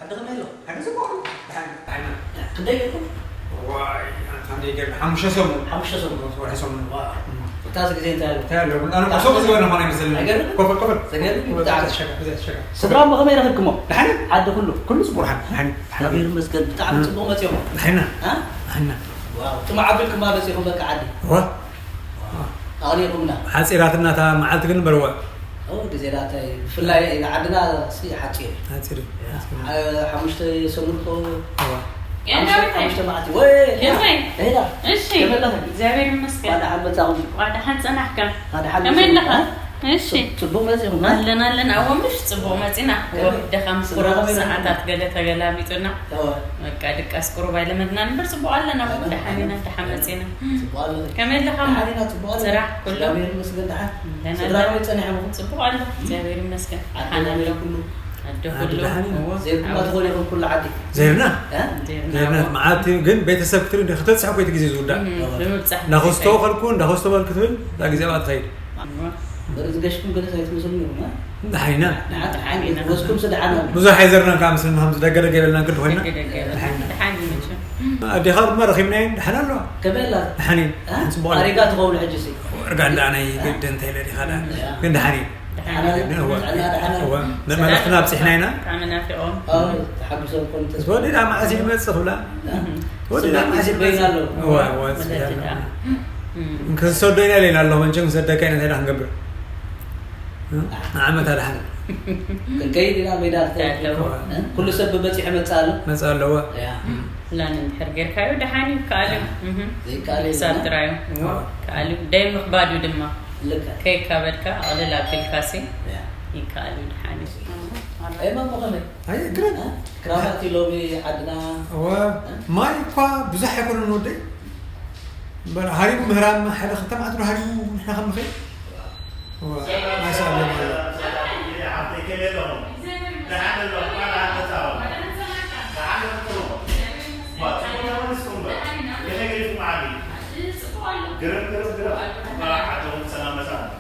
ዓዲ ከመይ ኣሎ? ዓዲ ጽቡቕ እዩ። ደሓን፣ ደሓን። ክንደይ ገይርኩም? ዋይ፣ ኣንታ እንደ ይገርም፣ ሓሙሽተ ሰሙን። ሓሙሽተ ሰሙን። ወርሒ ሰሙን። ዋው። እም። እታ እዚ ግዜ እንታይ ኣሎ? እንታይ ኣሎ? ኣነ እኮ ሰው ዝገርም ሆነ ይመስለኒ። ኣይገርም? ኮፈል፣ ኮፈል። ዘገርም እዩ ብጣዕሚ። ብዛት ሸጋ፣ ብዛት ሸጋ። ስድራ እሞ ከመይ ረኺብኩሞ? ደሓን። ዓዲ ኩሉ? ኩሉ ጽቡቕ፣ ደሓን፣ ደሓን። እግዚኣብሔር ይመስገን፣ ብጣዕሚ እም። ጽቡቕ መጺኹም። ደሓን። አ? ደሓን። ዋው፣ ጽማዕ ኣቢልኩማ መጺኹም በቃ ዓዲ። ዋ። ኣቕኒዕኩምና። ሓጺራትና እታ መዓልቲ ግን በርዋ። ኦ፣ ግዜ ዳታይ፣ ብፍላይ ንዓድና ሲ ሓጺር። ሓጺር እዩ፣ ሓጺር እዩ። አ-፣ ሓሙሽተ ሰሙን እኮ፣ እዋ። ሓሙሽተ፣ ሓሙሽተ መዓልቲ። ወይ፣ የማይ። ሄዳ። እሺ። ከመይ ኣለኺ? እግዚኣብሔር ይመስገን። እንኳዕ ደሓን መጻኹም። እንኳዕ ደሓን ጸናሕካ። እንኳዕ ደሓን ከመይ መጻኹም። ኣለኻ? እ? እሺ። ጽ-፣ ጽቡቕ መጺኹም፣ እ? ኣለና፣ ኣለና። እዎ፣ ምሽ ጽቡቕ መጺና። ከመይ? እዎ፣ ደኻም ስድራ ቁሩብ ከመይ ኣለኹም? ሰዓታት ገለ ተገላቢጡና። እዎ። በቃ ድቃስ ቁሩብ ኣይለመድናን እምበር ጽቡቕ ኣለና። እዎ፣ ደሓን ኢና፣ ደሓን መጺና። ጽቡቕ ኣለኺ። ከመይ ኣለኻ? ደሓን ኢና፣ ጽቡቕ ኣለና። ስራሕ ኩሉ? እግዚኣብሔር ይመስገን፣ ደሓን። ደህና ስድራ ኣለና። ከመይ ጸኒሖም? ጽቡቕ ኣሎ፣ እግዚኣብሔር ይመስገን። ዓዲ ደሓን ከመይ ኣሎ። ኩሉ? ዓዲ ዓዲ ኩሉ? ደሓን እዩ። እዎ። ዘይርኩም ኣዎ። ኣትኾኑ ኢኹም ኩሉ ዓዲ? ዘይርና። እ? ዘይርና። ዘይርና። መዓልቲ ግን ቤተሰብ ክትርኢ እንደ-፣ ክትበጽሕ እኮ እቲ ግዜ ዝውዳእ። እም፣ እዎ። ብምብጻሕ እንዳኸስቶ ግዜ ከልኩ፣ እንዳኸስቶ በል ክትብል፣ እዛ ግዜ ኣብኣ ትኸይድ። እዎ። በርዚ ገሽኩም ገለ ኣይትመስሉን ኢኹም፣ እ? ደሓን ኢና። ደሓን፣ ደሓን ኢና። ወስኩም ስደሓን ኣሎ። ብዙሕ ኣይዘርናን ከዓ ምስልና ከምዚ ደገ ደገ ኢለና ግዲ ኮይና። ደገ ደገ ኢለና። ደሓን ኢና። ደሓን እዩ መቸም። ኣዴኻ ድማ ረኺብናየን፣ ደሓን ኣለዋ። ከመይ ኣላ? ደሓን እየን። እ? ጽቡቕ ኣላ። ኣሪጋ ትኸውን ሕጂ ሲ። ኣርጋ እንዳ ናይ እ? ግዲ እንተ ኢለ ዲኻ ዳ። ያ። ግን ደሓን እየን። ደሓን እዋ። እዋ። ጥዕና ደሓን እዋ። እዋ። መልእኽትና ኣብጺሕና ኢና። ብጣዕሚ ናፊቖም። ኣዎ፣ ተሓጒሶም ኮኑ ተስፋ። ወዲዳ መዓስ ይመጽእ ክብላ። እ? ወዲዳ ስምዒት መዓስ ይበይን ይመጽእ። ኣሎ። እዋ፣ እዋ፣ ወለዲ ጽያ። ደኣ። እም። ክንሰዶ ኢና ኢለና ኣለኹ፣ መቸም ክንሰደካ ኢና እንታይ ደኣ ክንገብር? እ? ንዓመት ኣድሓን። ክንከይድ ኢና ሜዳ ክትከይድ። ኣለዎ። እ? ኩሉ ሰብ ብበጺሑ መጽእ ኣሎ። መጽእ ኣለዎ። ያ። እም። ፕላን እንድሕር ጌርካዮ ደሓን እዩ፣ ይከኣል እዩ። ያ። እህ። ዘይከኣል የለን። ክሳብ ጥራዩ። እዎ፣ እዎ። ይከኣል እዩ። ደይ ምኽባድ እዩ ድማ። ልክዕ። ከይካበድካ፣ ኣቕልል ኣቢልካሲ ያ። ይከኣል እዩ፣ ደሓን እዩ። ኤማ እሞ ከመይ? ኣይ፣ ግርም። እ? ክራማት እዩ ሎሚ ዓድና። እወ፣ እ? ማይ እኳ ብዙሕ ኣይኮነን ወደይ። እምበር ሃሪሙ ምህራም ሓደ ክልተ መዓልቲ ዶ ሃሪሙ ንሕና ከም ንኸይድ? እወ፣ ማይ ሰላም ሰላም ኣሎ። ሰላም፣ ሰላም፣ ይሄ ዓበይ ከመይ ኣለኹም? ደሓን ኣለኹ፣ ደሓን ኣለኹ። ደሓን ኣለኹ። ዋ፣ ጽቡቕ ተመሊስኩም እምበር። ከመይ ገዲፍኩም ዓዲ? ግርም፣ ግርም፣ ግርም። እንኳዕ ዓድኹም ሰላም መጻኹም።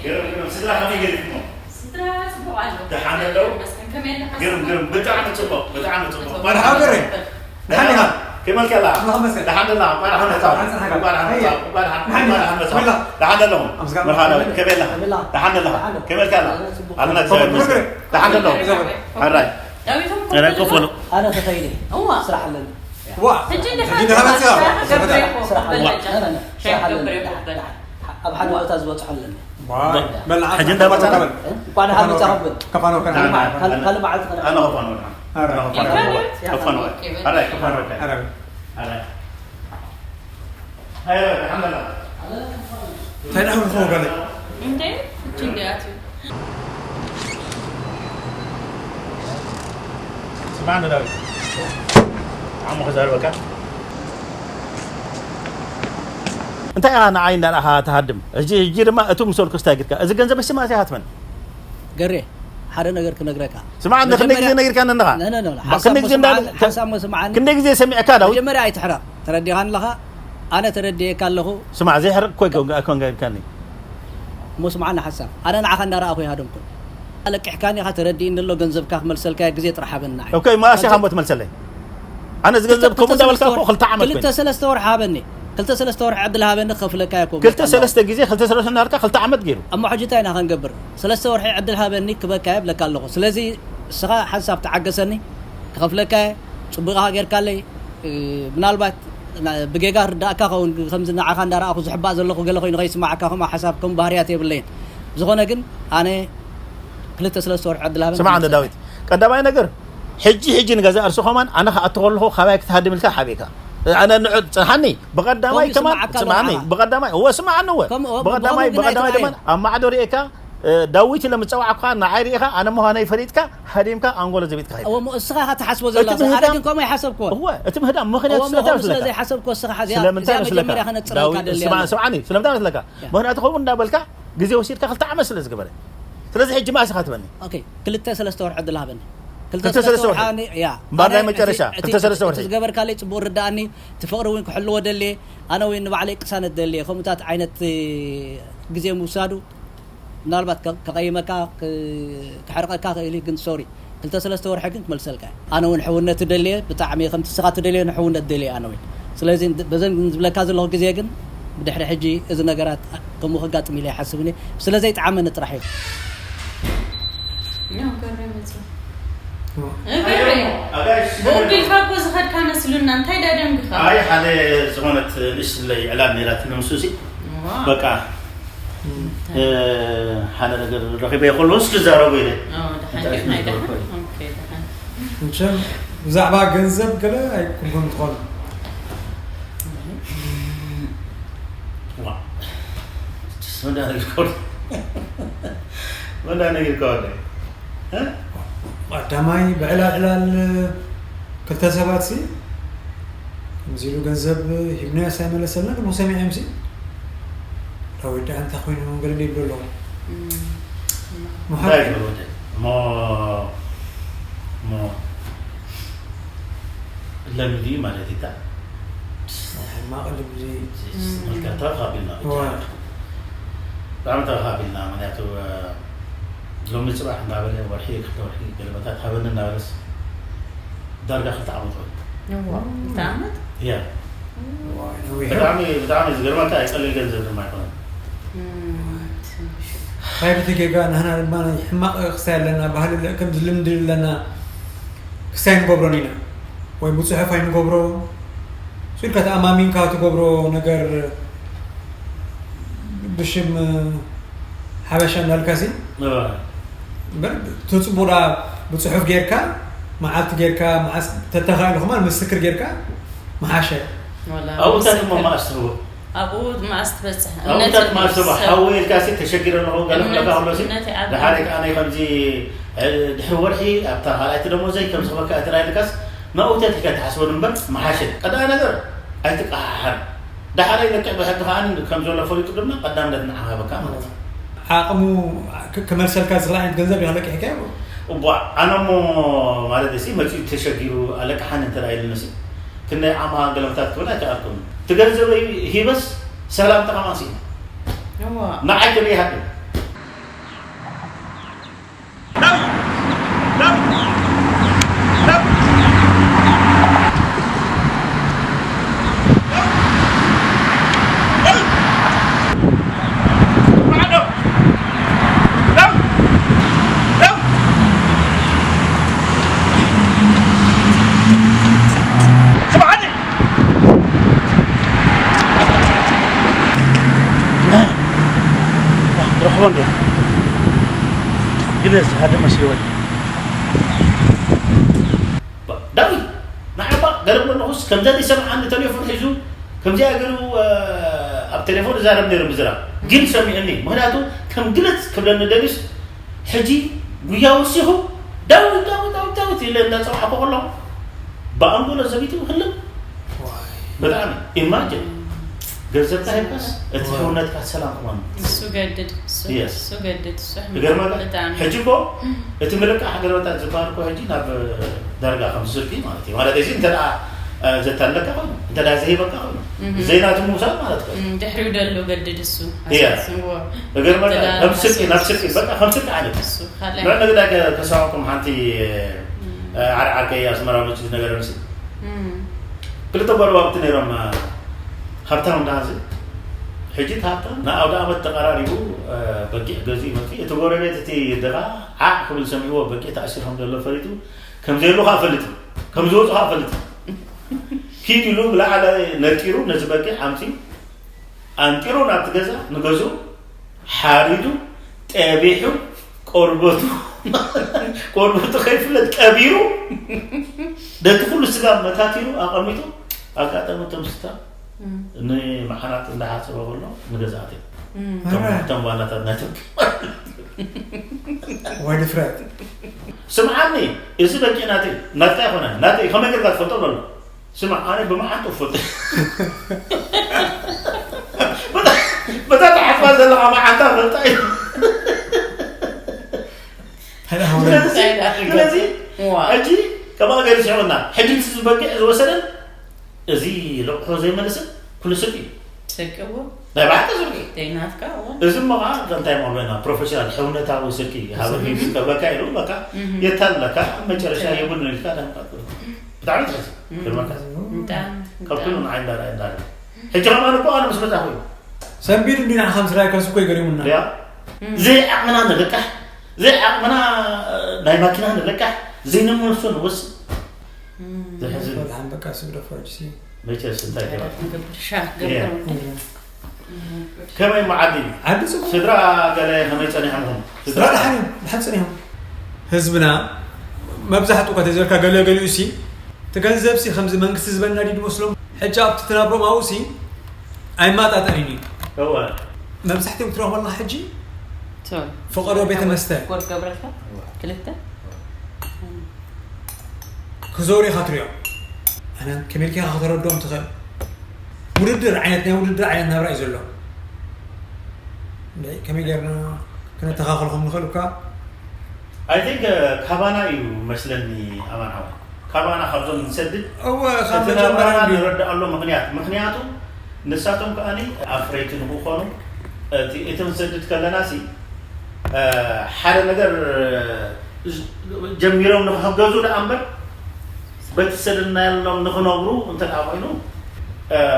ግርም፣ ግርም። ስድራ ከመይ ገዲፍኩም? ስድራ ጽቡቕ ኣሎ። ደሓን ኣለዉ? ይመስገን። ከመይ ኣለኻ? ግርም፣ ግርም። ብጣዕሚ ጽቡቕ፣ ብጣዕሚ ጽቡቕ። ጽቡቕ። መርሓባ ገሬ። ደሓን ኢኻ? ከመይ ኣላ? ኣምላኽ ይመስገን። ደሓን ኣላ? እንኳዕ ደሓን መጻኹም። ደሓን ጸናሕካ። እንኳዕ ደሓን መጻኹም። እንኳዕ ደሓን፣ እንኳዕ ደሓን መጻኹም። ደሓን ኣለኹም? መርሓባ። ከመይ ኣለኻ? ደሓን ኣለኹም? ደሓን ኣለኻ? ከመይ ኣላ? ኣለና፣ ጽቡቕ። ኣለና፣ እግዚኣብሔር ይመስገን። ደሓን ኣለኹም? ሕራይ። ዳዊቶም ሕራይ፣ ኮፍ በሉ። ኣነ ተኸይደ። እዋ። ስራሕ ኣለኒ። ዋ። ሕጂ እንዲኻ ሕጂ እንዲኻ መጽኣ። ስራሕ ኣለኒ። በለጫ። ነ፣ ነ፣ ነ። ስራሕ ኣለኒ። ገብረ ይኮበል። ኣብ ሓደ ቦታ ዝበጽሖ ኣለኒ። ዋ። በል፣ በል፣ ሕጂ እንዳ መጻ። እንኳዕ ደሓን መጻኹም። ከፋኖ ከና። ካልእ መዓልቲ ከነ። ኣነ ከፋኖ። ኣረ። ኣነ ከፋኖ። ከፋኖ። ኣረ፣ ከፋኖ። ኣረ። ኣረ። ኣረ፣ ኣልሓምዱሊላህ። እንታይ ደኣ ክኸውን ገለ? እንዴ? እቺ እንዴ ኣትዩ? ስማዕ እንዶ ዳዊት። ዓሞ ክዛረበካ። እንታይ ኢኻ ንዓይ እንዳረኣኻ ትሃድም? ሕጂ፣ ሕጂ ድማ እቱ ምሰልኩ ስታይ ግድካ። እዚ ገንዘብ እሲ ማእሲ ሃትመን። ገሬ፣ ሓደ ነገር ክነግረካ። ስማዕ፣ እንደ ክንደይ ግዜ መጀመርያ ነጊርካኒ ኣለኻ? ነ፣ ነ፣ ነ፣ ባ-፣ ሓሳብ ክንደይ ግዜ እንዳ-፣ ስምዓኒ፣ ሓሳብ ስምዓኒ። ክንደይ ግዜ ሰሚዕካ ዳዊት? መጀመርያ ኣይትሕረቕ። ተረዲኻኒ ኣለኻ? ኣነ ተረዲኤካ ኣለኹ። ስማዕ፣ ዘይሕርቕ እኮ ኣይኮን-፣ ኣይኮንካ ኢልካኒ። እሞ ስምዓኒ ሓሳብ። ኣነ ንዓኻ እንዳረኣኹ ኣይሃደምኩን። ኣለቂሕካኒ ኢኻ፣ ተረዲእኒ ኣሎ፣ ገንዘብካ ክመልሰልካ ግዜ ጥራሕ ሃበኒ ንዓይ። ኦኬ፣ መኣስ ኢኻ እሞ ትመልሰለይ? ኣነ እዚ ገንዘብ ክልተ፣ ከምኡ እንዳበልካ እኮ ክልተ ዓመት ክልተ ኮይኑ። ሰለስተ ወርሒ ሃበኒ። ክልተ ሰለስተ ወርሒ ዕድል ሃበኒ፣ ክኸፍለካ እየ እኮ ክልተ ብለካ ኣለኹ። ሰለስተ ግዜ፣ ክልተ ሰለስተ እናበልካ ክልተ ዓመት ገይሩ። እሞ ሕጂ እንታይ ኢና ክንገብር? ሰለስተ ወርሒ ዕድል ሃበኒ ክበካ እየ ብለካ ኣለኹ። ስለዚ እስኻ ሓንሳብ ተዓገሰኒ፣ ክኸፍለካ እየ። ጽቡቕ ኢኻ ጌርካለይ። እ፣ ምናልባት ና-፣ ብጌጋ ርዳእካ ኸውን፣ ከምዚ ንዓኻ እንዳረኣኹ ዝሕባእ ዘለኹ ገለ ኮይኑ ከይስማዓካ፣ ከምኡ ሓሳብ፣ ከምኡ ባህርያት የብለይን። ብዝኾነ ግን ኣነ ክልተ ሰለስተ ወርሒ ዕድል ሃበኒ ስማዕ እንዶ ክኸፍለካ። ዳዊት፣ ቀዳማይ ነገር ሕጂ፣ ሕጂ ንገዛ እርሱ ከማን ኣነ ክኣቱ ከለኹ ካባይ ክትሃድም ኢልካ ሓቢእካ። ኣነ ንዑ ጽንሓኒ። ብቐዳማይ ከምኡ ከማን ይስምዓካ ኣሎ ጽንሓኒ። ንዓኻ። ብቐዳማይ እወ ስምዓኒ እወ። ከምኡ፣ ብቐዳማይ ብኸምኡ ግን ብቐዳማይ ኣይትርኣይ። ከማን ኣብ ማዕዶ ርኤካ እ፣ ዳዊት ኢለ ምጸዋዕኩኻ ንዓይ ርኢኻ ኣነ ምዃነይ ፈሊጥካ ሃዲምካ ኣንጎሎ ዘቢጥካ ኸይድካ። እወ እሞ እስኻ ኢኻ ትሓስቦ እቲ ዘለኻ። ኣነ ምህዳም ግን ከምኡ ኣይሓሰብኩዎን። እወ እቲ ምህዳም ምኽንያቱ እወ እሞ ስለምንታይ ከምኡ ስለ መስለካ? ዘይሓሰብኩዎ እስኻ ኢኻ እዚኣ፣ ስለምንታይ እዚኣ መስለካ? መጀመርያ ከነጽረወካ ዳዊት ደልየ ስማዕ ኣለና። ስምዓኒ ስለምንታይ መስለካ? ያ። ምኽንያቱ ከምኡ እንዳበልካ ግዜ ወሲድካ ክልተ ዓመት ስለ ዝገበረ ስለዚ ሕጂ መኣስ ኢኻ ትበኒ? ኦኬ ክልተ ሰለስተ ወርሒ ዕድል ሃበኒ። ክልተ ክልተ ሰለስተ ሰለስተ ወርሒ? ወርሒ ያ። እምበር ናይ ኣነ መጨረሻ እቲ- እቲ- ክልተ ሰለስተ እቲ ወርሒ። ዝገበርካለይ ጽቡቕ ርድኣኒ። እቲ ፍቕሪ እውን ክሕልዎ ደልየ። ኣነ እውን ንባዕለይ ቅሳነት ደልየ ከምኡታት ዓይነት ግዜ ምውሳዱ ምናልባት ከ- ከቐይመካ ክ- ክሕርቐካ ክእል ግን ሶሪ ክልተ ሰለስተ ወርሒ ግን ክመልሰልካ እየ። ኣነ እውን ሕውነት ደልየ ብጣዕሚ ከምቲ ስኻ ትደልዮ ንሕውነት ደልየ ኣነ እውን ስለዚ በዘን ዝብለካ ዘለኹ ግዜ ግን ብድሕሪ ሕጂ እዚ ነገራት ከምኡ ከጋጥም ኢለ ይሓስብኒ ስለ ዘይጠዓመኒ ጥራሕ እዩ። ብኡ ቢልካ እኮ ዝኸድካ መስሉና እንታይ ዳደንግኻ ኣይ ሓደ ዝኾነት ንእሽትለይ ዕላል ነይራትኒ ምስ ሲ በቃ ሓደ ነገር ረኺበ ከለውስ ክዛረቡ ኢለ መቸም ብዛዕባ ገንዘብ ገለ ኣይኩንኩም ትኾኑ መዳ ነጊርካ ወደ መዳ ነጊርካ ወደ ቀዳማይ ብዕላል ዕላል ክልተ ሰባት ሲ ከምዚ ኢሉ ገንዘብ ሂብናዮ ሳይመለሰልና ግን ሰሚዖም ሲ ዳዊት ደኣ እንታይ ኮይኑ ገለ ይብሉ ኣለዉ እንታይ ይብሉ ወደ እሞ እሞ ለምዲ ማለት ይታ ሕማቕ ልምዲ መልካታ ካቢልና ብጣዕሚ ተኻቢልና ምክንያቱ ሎሚ ፅባሕ እንዳበለ ወርሒ ክልተ ወርሒ ገለመታት ሃበኒ እናበለስ ዳርጋ ክልተ ዓመት ኮይኑ እዋ ክልተ ዓመት ያ ብጣዕሚ ብጣዕሚ ዝገርመካ ኣይቀልል ገንዘብ ድማ ኣይኮነን ካይድቲ ጌጋ ንህና ድማ ናይ ሕማቕ ክሳይ ኣለና ባህሊ ከም ዝልምድ ኣለና ክሳይ ንገብሮን ኢና ወይ ብፅሑፍ ኣይንገብሮ ስልካ ተኣማሚንካ ትገብሮ ነገር ብሽም ሓበሻ እንዳልካሲ እምበር ተፅቡዳ ብፅሑፍ ጌርካ መዓልቲ ጌርካ መዓስ ተተኻኢሉ ከማን ምስክር ጌርካ መሓሸ ኣብኡታት እሞ መኣስ ትህቦ ኣብኡ መኣስ ትበፅሕ ኣብኡታት መኣስ ትህቦ ሓወ ኢልካ ሲ ተሸጊረ ኣለኹ ገለ ክብለካ ከሎ ሲ ድሓደ ከዓ ናይ ከምዚ ድሕሪ ወርሒ ኣብታ ካልኣይቲ ደሞዘይ ከም ዝኽበካ እትራ ኢልካስ ናብኡታት ኢልካ ትሓስበሉ እምበር መሓሸ ቀዳእ ነገር ኣይትቀሓሓር ዳሕራይ ልክዕ ብሕጊ ከኣ ከም ዘሎ ፈሊጡ ድማ ቀዳምነት ንዓኻ ሃበካ ማለት እዩ። ዓቕሙ ክመልሰልካ ዝኽእል ዓይነት ገንዘብ ዲኻ ለቂሕካዮ? እቧ ኣነ እሞ ማለት ሲ መጺኡ ተሸጊሩ ኣለቅሓኒ እንተ ኢሉኒ ሲ ክንደይ ዓማ ገለምታት ክብል ኣይከኣልኩን። እቲ ገንዘበይ ሂበስ ሰላም ጠቐማ ሲ ንዓይ ክብል ይሃብ ረኽቦ እንዶ ግለ ዝሃደ መስልወኒ ዳዊት ንዓባ ገረብ ኣለኹስ ከምዛ ዘይሰምዓኒ ተሌፎን ሒዙ ከምዚኣ ገይሩ ኣብ ቴሌፎን እዛረብ ነይሩ ብዝራ ግን ሰሚዑኒ ምክንያቱ ከም ግልፅ ክብለኒ ደሊስ ሕጂ ጉያ ወሲኹ ዳዊት ዳዊት ዳዊት ዳዊት ኢለ እንዳፀዋዕኩ ከለኹ ብኣንጎሎ ዘቢጡ ህልም ብጣዕሚ ኢማጅን ገንዘብካ ሂብካስ እቲ ሕውነትካ ሰላም ክኾን እሱ ገድድ እሱ Yes. እሱ ገድድ እሱ ሕምቅ ይገርመካ ብጣዕሚ ሕጂ እኮ እቲ ምልቃሕ ገለመታት ዝበሃል እኮ ሕጂ ናብ ዳርጋ ከም ስርቂ ማለት እዩ ማለት እዚ እንተ ደኣ ዘታለካ ኮይኑ እንተ ደኣ ዘሂበካ ኮይኑ እህ። ዘይናቱ ምውሳድ ማለት ኮይኑ እም፣ ድሕሪኡ ደሎ ገድድ እሱ Yes. ኣሳስዎ ይገርመካ ከም ስርቂ ናብ ስርቂ በቃ ከም ስርቂ ዓይነት እሱ ካልእ ንዕነ ግዳ ከሰማኩም ሓንቲ ዓርዓርከይ ኣስመራ መፂ ዝነገረ ምስ ክልተ ጎረባብቲ ነይሮም ሃብታም እንዳ እዚ ሕጂ እቲ ሃብታም ንኣውደ ኣመት ተቐራሪቡ በጊዕ ገዚኡ መፂ እቲ ጎረቤት እቲ ድኻ ዓዕ ክብል ሰሚዕዎ በጊዕ ተኣሲሩ ከም ዘሎ ፈሊጡ ከም ዘየሉ ከዓ ፈሊጡ ከም ዝወፁ ከዓ ፈሊጡ ኪድ ኢሉ ብላዕለ ነጢሩ ነዚ በጊዕ ኣምፂ ኣንጢሩ ናብቲ ገዛ ንገዝኡ ሓሪዱ ጠቢሑ ቆርበቱ ቆርበቱ ከይፍለጥ ቀቢሩ ነቲ ኩሉ ስጋ መታቲሩ ኣቐሚጡ ኣጋጣሚ እቶም ስታ ንመሓናት እንዳሓፀበ ከሎ ንገዛእቲ እም። እቶም ኣረ። እቶም ዋናታት ናይቶም ወይ ድፍረት። ስምዓኒ፣ እዚ በቂ ናተይ ናትካ ኣይኮነን፣ ናተይ ከመይ ጌርካ ትፈልጦ ኣሎ። ስማዕ፣ ኣነ ብመሓንጡ እፈልጦ። በታ ተሓጽባ ዘለኻ መዓንታ ፈልጣ እዩ። ሓደ ሃውረ ስለዚ ሕጂ ከማኡ ገይሩ ስሕበና። ሕጂ እቲ ዝበግዕ ዝወሰደን እዚ ልቕሑ ዘይመልስን ኩሉ ስርቂ እዩ። ስርቂ እዎ ናይ ባዕልካ ስርቂ እዩ። ዘይናትካ እዎ እዚ እሞ ከዓ እንታይ ማለት ፕሮፌሽናል ሕውነታዊ ስርቂ እዩ። ሃበ ስርቂ። ስርቂ በቃ ኢሉ በቃ እም። የታለካ መጨረሻ የብሉን ኢልካ ዳምጣት። ብጣዕሚ ትሕዝ። ግርመካ። ብጣዕሚ ካብ ኩሉ ንዓይ እንዳረኣየ እንዳረኣየ። ሕጂ ከማን እኮ ኣነ ምስ መጻኹ እዩ። ሰንቢዱ እንዲ ንዓኻ ምስ ራእየ ከልሲ እኮ ይገሪሙና። ያ ዘይዓቕምና ንልቃሕ፣ ዘይዓቕምና ናይ ማኪና ንልቃሕ፣ ዘይንመልሶ ንወስድ። ዘሕዝን እዩ። ሓን በቃ ስግደፎ ሕጂ ሲ መቸስ እንታይ ትበል? ንገብር ሻህ ገብር ከመይ መዓዲ እዩ? ዓዲ ጽቡቅ። ስድራ ገለ ከመይ ጸኒሖምኹም? ስድራ ደሓን እዮም፣ ደሓን ጸኒሖም። ህዝብና መብዛሕትኡ ከተዘልካ ገለ ገሊኡ ሲ እቲ ገንዘብ ሲ ከምዚ መንግስቲ ዝበና ድዩ ዝመስሎም። ሕጂ ኣብቲ ትነብሮም ኣብኡ ሲ ኣይማጣጠርን እዩ። እወ። መብዛሕትኦም ትረኽቦ ኣለኻ ሕጂ ሶሪ ፈቐዶ ቤተ መስተ ጎር ገብረልካ ክልተ ክዞሩ ኢኻ ትሪኦም። ኣነ ከመይ ኢልካ ኢኻ ከተረድኦም ትኽእል? ውድድር ዓይነት ናይ ውድድር ዓይነት ናብራ እዩ ዘሎ። እንደ ከመይ ጌርና ክነተኻኽልኹም ንኽእል እኳ I think ካባና እዩ መስለኒ ኣማን ሓወይ። ካባና ካብዞም ንሰድድ እወ ካብ እቲ መጀመርያ ናብራና እንዲ- ንረድኣሉ ምኽንያት ምኽንያቱ ንሳቶም ከኣኒ ኣፍረይቲ ንክኾኑ እቲ እቲ ክንሰድድ ከለና ሲ እ፣ ሓደ ነገር እ፣ ጀሚሮም ንክሕገዙ ደኣ እምበር በቲ ሰደድናሎም ንክነብሩ እንተ ደኣ ኮይኑ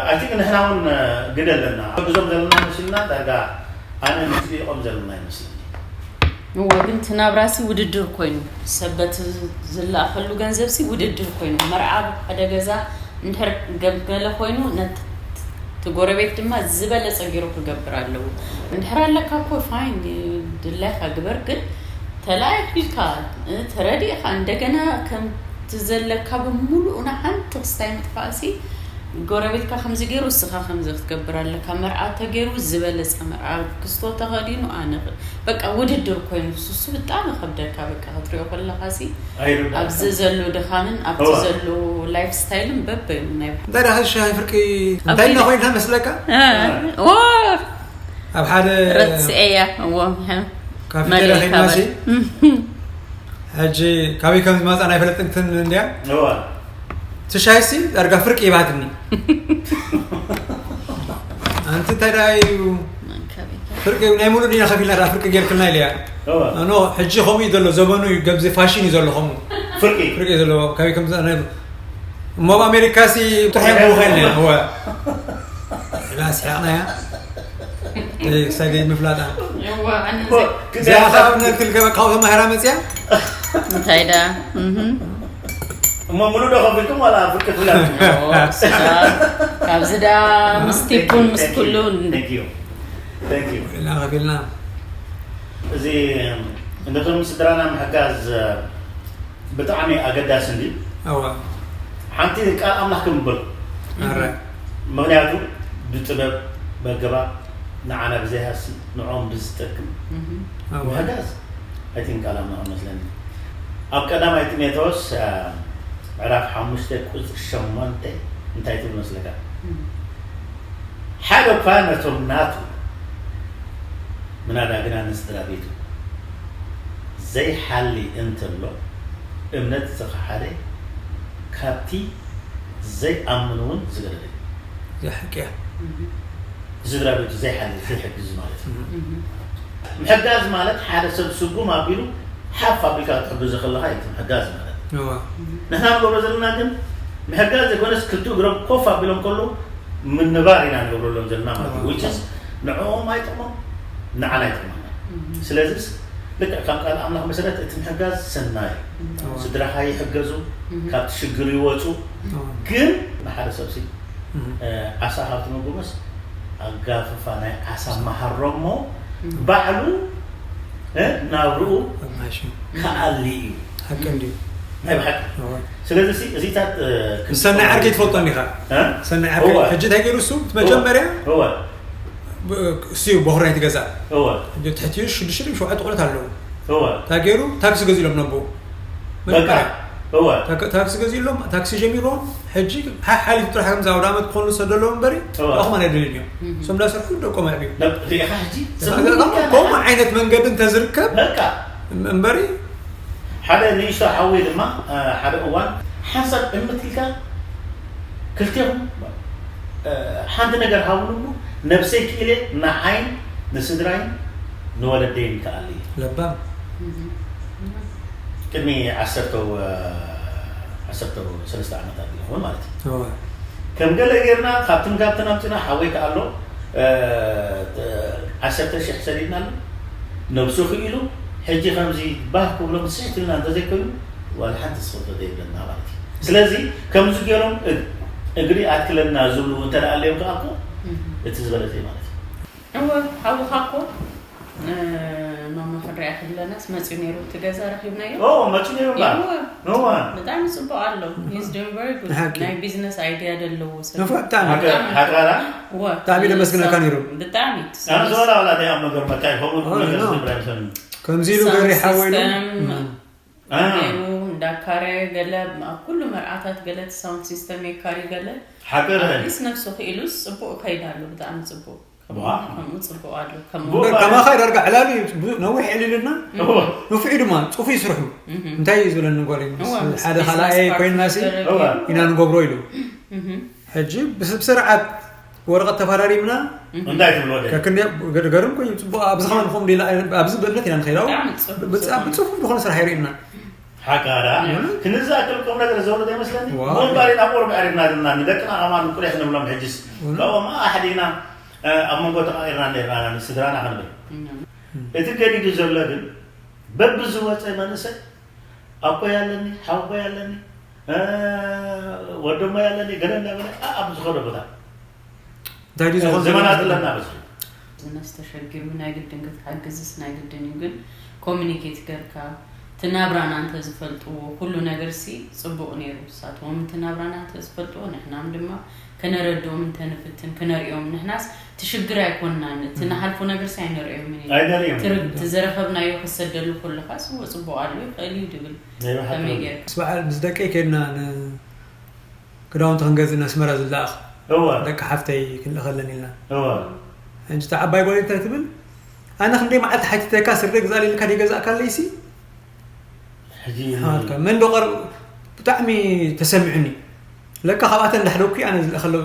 ኣይ ቲንክ ንሕና እውን እ፣ ግደ ኣለና። እዞም ዘለና መሲልና ዳርጋ ኣነ ንፅኢቖም ዘለና ይመስለኒ። እወ ግን እቲ ናብራሲ ውድድር ኮይኑ ሰብ በቲ ዝለኣኸሉ ገንዘብሲ ውድድር ኮይኑ መርዓ ሓደ ገዛ እንድሕር ገበለ ኮይኑ ነቲ እቲ ጎረቤት ድማ ዝበለፀ ገይሩ ክገብር ኣለዎ። እንድሕር ኣለካ እኮ ፋይን ድላይካ ግበር፣ ግን ተላኢኺልካ ተረዲእካ እንደገና ከምቲ ዘለካ ብምሉኡ ንሓንቲ ክስታይ ምጥፋእሲ ጎረቤትካ ከምዚ ገይሩ እስኻ ከምዚ ክትገብር ኣለካ። መርዓ ተገይሩ ዝበለፀ መርዓ ክስቶ ተኸዲኑ ኣነ በቃ ውድድር ኮይኑ ሱሱ ብጣዕሚ ከብደካ በቃ ክትሪኦ ከለካ ሲ ኣይርዳእ። ኣብዚ ዘሎ ድኻምን ኣብቲ እዋ። ዘሎ ላይፍ ስታይልን በበይኑ ናይ እንታይ ደኣ ሻሂ ፍርቂ ኣብ እንታይ ፊት- እናኾይንካ መስለካ? ኦ ኣብ ሓደ ረስኤያ እዎ ካፌ መሊኡ ተረኺብና ሲ ካበል ሕጂ ካበይ ከም ዝመፃ ናይ ፈለጥንትን እንድያ እዋ። እቲ ሻሂ ሲ ዳርጋ ፍርቂ ይባትኒ። ኣንቲ እንታይ ደኣ እዩ ፍርቂ ናይ ሙሉእ ዲና ከፊልና ደኣ ፍርቂ ጌርክልና ኢለያ። እዋ። ኖ ሕጂ ከምኡ እዩ ዘሎ ዘመኑ እዩ ገብዚ ፋሽን እዩ ዘሎ ከምኡ ፍርቂ። ፍርቂ እዩ ዘለዎ ካበይ ከም ዝኣነ እሞ ኣብ ኣሜሪካ ሲ ጥራሕ እዮም ክውኸልና እዮም እወ ኢላ ስሒቕናያ ክሳይ ምፍላጣ እዋ ኣነ እዚኣ ካብ ነክል ገበ ካብኡ ተማሂራ መፅያ እንታይ ዳ እህ እሞ ሙሉ ዶ ከፊልኩም ዋላ ፍርቂ ፍላጥ? ኦ፣ ስጋ። ካብዚ ዳ ምስ ቲፑን ምስ ኩሉን Thank you. Thank you. ኢልና ከፊልና እዚ ነቶም ስድራና ምሕጋዝ ብጣዕሚ ኣገዳሲ እንዲ እወ ሓንቲ ቃል ኣምላኽ ክንብል ኣረ ምክንያቱ ብጥበብ በገባ ንዓና ብዘይሃሲ ንዖም ብዝጠቅም እህ እወ ምሕጋዝ ኣይቲን ቃል ኣምላኽ መስለኒ ኣብ ቀዳማይ ጢሞቴዎስ አ፣ ምዕራፍ ሓሙሽተ ቁፅሪ ሸሞንተ እንታይ ትብል መስለካ ሓደ እኳ ነቶም ናቱ ምናዳ ግና ንስድራ ቤቱ ዘይሓሊ እንተሎ እምነት ዝኸሓደ ካብቲ ዘይኣምን እውን ዝገደደ እዩ። እዚኣ ሓቂ እያ ስድራ ቤቱ ዘይሓሊ ዘይሕግዝ ማለት እዩ። ምሕጋዝ ማለት ሓደ ሰብ ስጉም ኣቢሉ ሓፍ ኣቢልካ ክትሕግዞ ከለካ እዩ እቲ ምሕጋዝ ማለት። እዋ ንሕና ንገብሮ ዘለና ግን ምሕጋዝ ዘይኮነስ ክልቲኡ እግሮም ኮፍ ኣቢሎም ከለዉ ምንባር ኢና ንገብረሎም ዘለና ማለት እዩ። Which is ንዕኦም ኣይጠቕሞም ንዓና ኣይጠቕመና። ስለዚስ ልክዕ ካብ ቃል ኣምላኽ መሰረት እቲ ምሕጋዝ ሰናይ እዩ። እዋ ስድራኻ ይሕገዙ፣ ካብቲ ሽግር ይወፁ። እዋ ግን ንሓደ ሰብሲ ዓሳ ካብቲ መጎመስ ኣጋፍፋ ናይ ዓሳ መሃሮ እሞ ባዕሉ ናብርኡ ኣማሽ ክኣሊ እዩ። ሓቂ እንድዩ ናይ ብሓቂ እወ። ስለዚ እዚ- እዚታት እ፣ ሰናይ ዓርከይ ትፈልጦ እንዲኻ? እ? ሰናይ ዓርከይ እወ። ሕጂ እንታይ ገይሩ እሱ? እቲ መጀመርያ እወ እሱ እዩ በኹሪ ናይቲ ገዛ። እወ ሕጂ ትሕቲ ሽዱሽተ ሸውዓተ ቆልዑት ኣለዉ። እወ እንታይ ገይሩ? ታክሲ ገዚሎም ነቦ። በቃ እወ ታክ- ታክሲ ገዚሎም፣ ታክሲ ጀሚሮም። ሕጂ ሓ- ሓሊፉ ጥራሕ ከምዚ ኣውደ ዓመት ክኾኑ ዝሰደለዉ እምበሪ እወ። ኣኹም ኣይደልዩን እዮም። እሶም እንዳሰርሑ ደቆም ኣዕብዩ። ነ- ሪኢኻ ሕጂ ከምኡ ዓይነት መንገዲ እንተዝርከብ በቃ እምበሪ ሓደ ንእሽቶ ሓወይ ድማ እ፣ ሓደ እዋን ሓንሳብ እምት ኢልካ ክልቴኹም እ፣ ሓንቲ ነገር ሃቡሉ እሞ ነብሰይ ክኢለ ንዓይን ንስድራይን ንወለደይን ከኣሊ ለባም ቅድሚ ዓሰርተ ዓሰርተ ሰለስተ ዓመታት ይኸውን ማለት እዩ እወ። ከም ገለ ጌርና ካብትን ካብትን ኣምፅና ሓወይ ከኣሎ እ፣ ዓሰርተ ሽሕ ሰዲድና ኣሎ ነብሱ ክኢሉ ሕጂ ከምዚ ባህ ክብሎም ስሕት ኢልና እንተዘይኮይኑ ዋላ ሓንቲ ዝፈልጦ ዘይብለና ማለት እዩ ስለዚ ከምዚ ገይሮም እግ- እግሪ ኣትክለና ዝብሉ እንተ ኣለዮም ከዓ እኮ እቲ ዝበለፀ እዩ ማለት እዩ እወ ሓውኻ እኮ እ፣ ማማ ክንሪኣ ከለናስ መፂኡ ነይሩ እቲ ገዛ ረኪብናዮ ኦ መፂኡ ነይሩ እምበኣር እወ እወ ብጣዕሚ ፅቡቅ ኣሎ። He's doing very good። ንሓቂ። ናይ ቢዝነስ ኣይድያ ዘለዎ ሰብ። ንፉዕ ብጣዕሚ። ሓቀ- ሓቃራ እወ ብጣዕሚ ደመስግነካ ነይሩ። ብጣዕሚ ኣነ ዝበላ ዋላ እንታይ ኣብ ነገር መታይ ከምኡ ኦ፣ ነገር ኖ። ዝብል ኣይመስለኒ ከምዚ ኢሉ ገሪ ሓወይሉ ሲስተም አ፣ ገይሩ እንዳካረ ገለ ኣብ ኩሉ መርዓታት ገለ እቲ ሳውንድ ሲስተም የካሪ ገለ ሓቂ ርህን ኣትሊስት ነብሱ ክኢሉስ ፅቡቅ ከይድ ኣሎ። ብጣዕሚ ፅቡቅ ዋው። ከምኡ ፅቡቅ ኣሎ። ከምኡ ቡባ። ከማኻ ዳርጋ ዕላሉ እዩ። ብዙ ነዊሕ ዕሊልና እወ ንፉዕ ድማ ፅፉይ ይስርሑ። እንታይ እዩ ዝብለኒ ጓል እዩ? ምስ እወ፣ ምስ ሓደ ቢዝነስ ካልኣየ ፓርትነር ኮይንና ሲ ተረኪቡ። እወ ኢና ንገብሮ ኢሉ። ሕጂ ብስ- ብስርዓት ወረቐት ተፈራሪምና እንታይ ትብሎ ወደ ከክንዲ ገርም ኮይኑ ፅቡቅ ኣብዚ ከማን ንኹም ዲላ ኣብዚ ብእምነት ኢና ንኸይድ። ብጣዕሚ ፅቡቅ ብፃ- ብፅፉፍ ዝኾነ ስራሕ ይርእና። ሓቃራ ክንዛክል ቁም ነገር ዘውርድ ይመስለኒ ዋው። ሞባይል ናብ ቁርብ ዕሪፍና ድማ ንደቅና ከማን ቁሬሕ ንብሎም ሕጅስ ካብኦም ኣሕዲና ኣብ መንጎ ተቃቂርና ነርና ስድራና ክንብል እቲ ገዲዱ ዘሎ ግን በብዝወፀ መንእሰይ ኣኮይ ኣለኒ ሓወቦይ ኣለኒ ወደሞይ ኣለኒ ገለ እንዳበለ ኣብ ዝኸዶ ቦታ እንታይ ድዩ ዝኾን ዘመናት ኣለና በዚ ዝነስ ተሸጊሩ ናይ ግድን ክትሓግዝስ ናይ ግድን እዩ። ግን ኮሚኒኬት ገርካ እቲ ናብራና እንተዝፈልጥዎ ኩሉ ነገር ሲ ፅቡቕ ነይሩ። ንሳቶም እቲ ናብራና እንተዝፈልጥዎ ንሕናም ድማ ከነረድኦም እንተንፍትን ክነርእዮም ንሕናስ እቲ ሽግር ኣይኮንናን። እቲ ንሓልፎ ነገር ሲ ኣይነርእዮምን ኢና። ኣይነርእዮም እቲ ር- እቲ ዘረኸብናዮ ክሰደሉ ከለኻስ እዎ ፅቡቕ ኣሎ ይኽእል እዩ ድብል ናይ ብሓቂ ከመይ እዩ። ገርካ ስበዓል ምስ ደቀይ ከድና ን- ክዳውንቲ ክንገዝእ ነስመራ ዝለኣኽ እወ ደቂ ሓፍተይ ክንልእኸለን ኢልና እወ ሕጂ እታ ዓባይ ጓል እንታይ ትብል ኣነ ክንደይ መዓልቲ ሓቲተካ ስረ ግዛል ኢልካ ደይገዛእካለይሲ ሕጂ ሓትካ መን ዶ ቀር ብጣዕሚ ተሰሚዑኒ ለካ ካብኣተን እንዳሕደኩ ኣነ ዝልእኸለው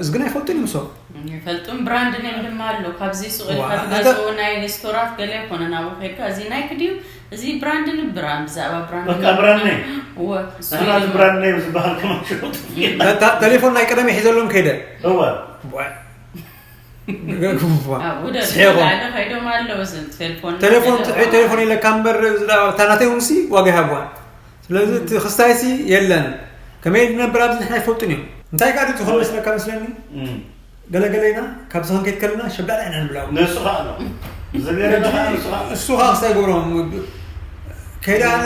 እዚ ግን ኣይፈልጡን እዩ ምሶም ይፈልጡን ብራንድ ኔም ድማ ኣሎ። ካብዚ ሱቕ ኢልካ ዋ፣ ትገዝኡ ናይ ስቶራት ገለ ኣይኮነ ናብኡ ከድካ እዚ ናይ ክድዩ እዚ ብራንድ ንብራን ብዛዕባ ብራንድ በቃ ብራንድ ኔም እወ እሱ ንሕና እቲ እዩ። ብራንድ ኔም ዝበሃል ከማን ሽሩጥ ተ- ተ- ቴሌፎን ናይ ቀደም ይሒዘሎም ከይደ እወ ዋ። ኣብኡ ደ ስሒቖም። ላዕሊ ከይዶም ኣለዉ። እዚ ቴሌፎን ቴሌፎን ገለ ጥዑይ ቴሌፎን ኢለ ካምበር እታ ናተይ ውንሲ ዋጋ ይሃብዋ ስለዚ እቲ ክስታይሲ የለን ከመይ ንነብር ኣብዚ ንሕና ይፈልጡን እዮም እንታይ ጋር ዝኾን መስለካ መስለኒ እም። ገለገለ ኢና ካብ ዝኸን ከይድ ከለና ሸብዳዕዳ ኢና ንብላው ንሱ ከዓ ኣሎ ዝገረመ ከዓ ንሱ ከዓ ኣሎ። እሱ ከዓ ክስታይ ገብሮም ከይዳ ኣነ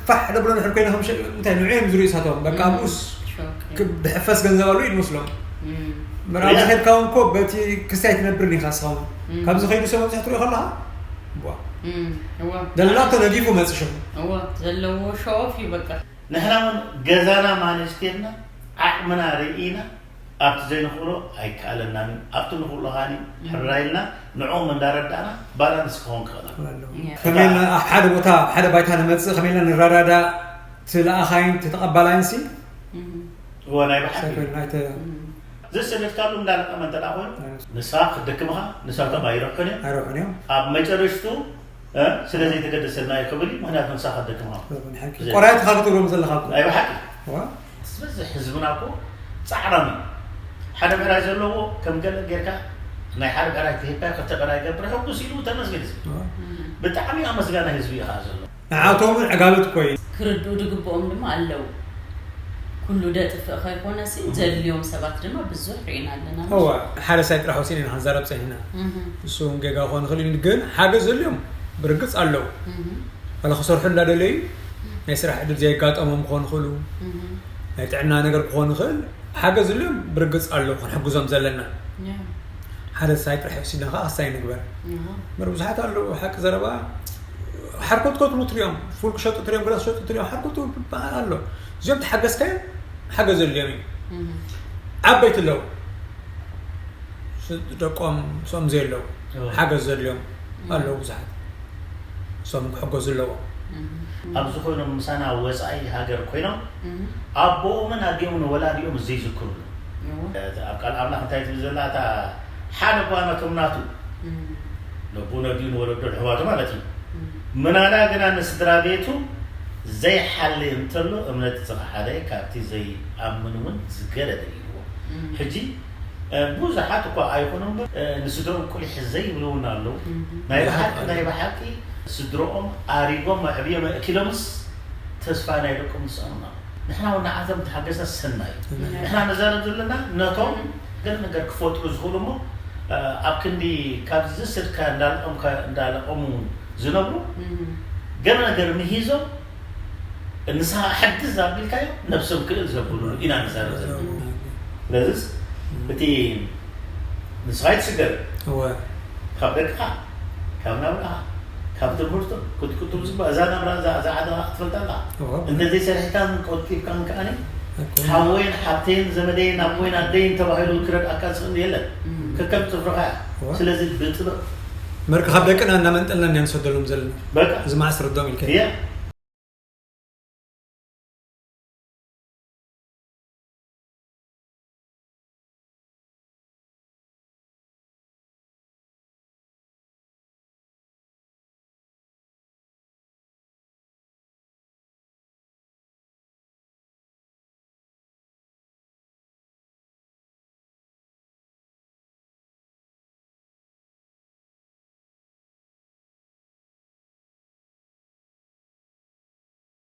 ፋሕ ደብሎ ንሕር ኮይነ ከም ሸ- እንታይ ንዑ እዮም ዝርእዩ ሳቶም በቃ ኣብኡስ ሾክ። ክ- ብሕፈስ ገንዘብ ኣሉ እዩ ዝመስሎም እም። ምርኣብ ዝኸድካ እውን ኮ በቲ ክስታይ ትነብር ኒኻ ስኻ እውን እም። ካብ ዝኸይዱ ሰብ ኣብፅሕ ትሪኦ ከለኻ ዋ እም። እወ ደላቶ ነጊፉ መፅእ ሽኹ እወ ዘለዎ ሾኦፍ እዩ በቃ። ንሕና እውን ገዛና ማኔጅ ኬድና ዓቕምና ርኢና ኣብቲ ዘይንኽእሎ ኣይከኣለናን እዩ ኣብቲ ንኽእሎ ኻኒ ሕራይ ኢልና ንዕኦም እንዳረዳእና ባላንስ ክኸውን ክኽእል ኣለዎ። እያ። ከመይ ኢልና ኣብ ሓደ ቦታ ኣብ ሓደ ባይታ ንመፅእ ከመይ ኢልና ንረዳዳእ ትለኣኻይን ተተቐባላይን ሲ እም። እወ ናይ ብሓቂ ሳይኮይን ኣይተ እም። ዘሰደድካሉ እንዳለቀመ እንተ ደኣ ኮይኑ ንሳ ክትደክምኻ ንሳቶም ኣይረብሑን እዮም ኣይረብሑን እዮም ኣብ መጨረሽቱ እ፣ ስለ ዘይተገደሰልና እዩ ክብል እዩ ምክንያቱ ንሳ ክትደክምኻ ቆራየትኻ ክትብሎም ዘለኻ እኮ። ናይ ብሓቂ ዋ፣ ዝበዝሕ ህዝብና እኮ ፃዕራም እዩ ሓደ ብዕራይ ዘለዎ ከም ገለ ጌርካ ናይ ሓደ ብዕራይ ክህባ ክልተ ብዕራይ ገብር ሕጉስ ኢሉ ተመስገን ህዝቢ ዋ። ብጣዕሚ ኣመስጋናይ ህዝቢ እዩ ከዓ ዘሎ ንዓቶም እውን ዕጋበት እኮ እዩ ክርድኡ ዝግብኦም ድማ ኣለዉ። ኩሉ ደጥፍእ ከይኮነሲ ዘድልዮም ሰባት ድማ ብዙሕ ርኢና ኣለና። እዋ ሓደ ሳይ ጥራሕ ወሲነ ኢና ክንዛረብ ፀኒሕና እህ፣ እሱ እውን ጌጋ ክኾን ይኽእል እዩ ግን ሓገዝ ዘድልዮም ብርግፅ ኣለዉ እህ፣ ዋላ ክሰርሑ እንዳደለዩ ናይ ስራሕ ዕድል ዘየጋጠሞም ክኾኑ ይኽእሉ፣ ናይ ጥዕና ነገር ክኾኑ ይኽእል። ሓገዝ ዝልዮም ብርግፅ ኣሎ ክንሕግዞም ዘለና። ሓደ ሳይ ጥራሕ ወሲድና ከዓ ክሳይ ንግበር። ምር ብዙሓት ኣለዉ ሓቂ ዘረባ ሓርኮት ከትሉ ትሪኦም፣ ፉል ክሸጡ ትሪኦም፣ ግዳ ክሸጡ ትሪኦም፣ ሓርኮት ኣሎ። እዚኦም ተሓገዝካዮም ሓገዝ ዘድልዮም እዩ። ዓበይቲ ኣለዉ ደቆም ሶም ዘየለዉ ሓገዝ ዘድልዮም ኣለዉ ብዙሓት። ሶም ክሕገዙ ኣለዎም። ኣብዚ ኮይኖም ምሳና ወፃኢ ሃገር ኮይኖም ኣቦኦምን ኣዲኦምን ወላዲኦም ዘይዝክሩሉ። ኣብ ቃል ኣምላኽ እንታይ ትብል ዘላ እታ ሓደ ጓ ነቶም ናቱ ነቦ ነዲኡ ንወለዶ ንሕዋቱ ማለት እዩ። ምናዳ ግና ንስድራ ቤቱ ዘይሓሊ እንተሎ እምነት ዝኸሓደ ካብቲ ዘይኣምን እውን ዝገለለ ኢልዎ። ሕጂ ብዙሓት እኳ ኣይኮኑ እምበር ንስድሮም ቁሊሕ ዘይብሉ እውን ኣለዉ። ናይ ብሓቂ ናይ ብሓቂ ስድሮኦም ኣሪጎም ኣዕብዮም ኣእኪሎምስ ተስፋ ናይ ደቆም ዝሰኣኑና። ንሕና እውን ንዓቶም ተሓገዝና ሰናይ እዩ። ንሕና ንዛረብ ዘለና ነቶም ገለ ነገር ክፈጥሩ ዝኽእሉ እሞ ኣብ ክንዲ ካብዚ ዝስድካ እንዳለቐምካ እንዳለቐሙ ዝነብሩ ገለ ነገር ምሂዞም ንስኻ ሕግዝ ኣቢልካዮ ነብሶም ክእል ዘብሉ ኢና ንዛረብ ዘለና። ስለዚስ እቲ ንስኻ ይትስገር እወ ካብ ደቅኻ ካብ ናብራኻ ካብ ትምህርቶም ክትቅጥሉ ዝግባእ እዛ ናብራ እዛ እዛ ዓድኻ ክትፈልጣ ኣለኻ። እወ እንተዘይሰሪሕካን ቆጢብካን ከኣኒ ኣይኮነን። ሓወይን ሓብተይን ዘመደይን ኣቦይን ኣደይን ተባሂሉ ክረድኣካ ዝኽእል የለን። ከከም ጽፍርኻ እያ። እወ ስለዚ ብጥበብ መርክ ካብ ደቅና እናመንጠልና ኢና ንሰደሎም ዘለና። በቃ እዚ መዓስ ርዶም ኢልካ እያ።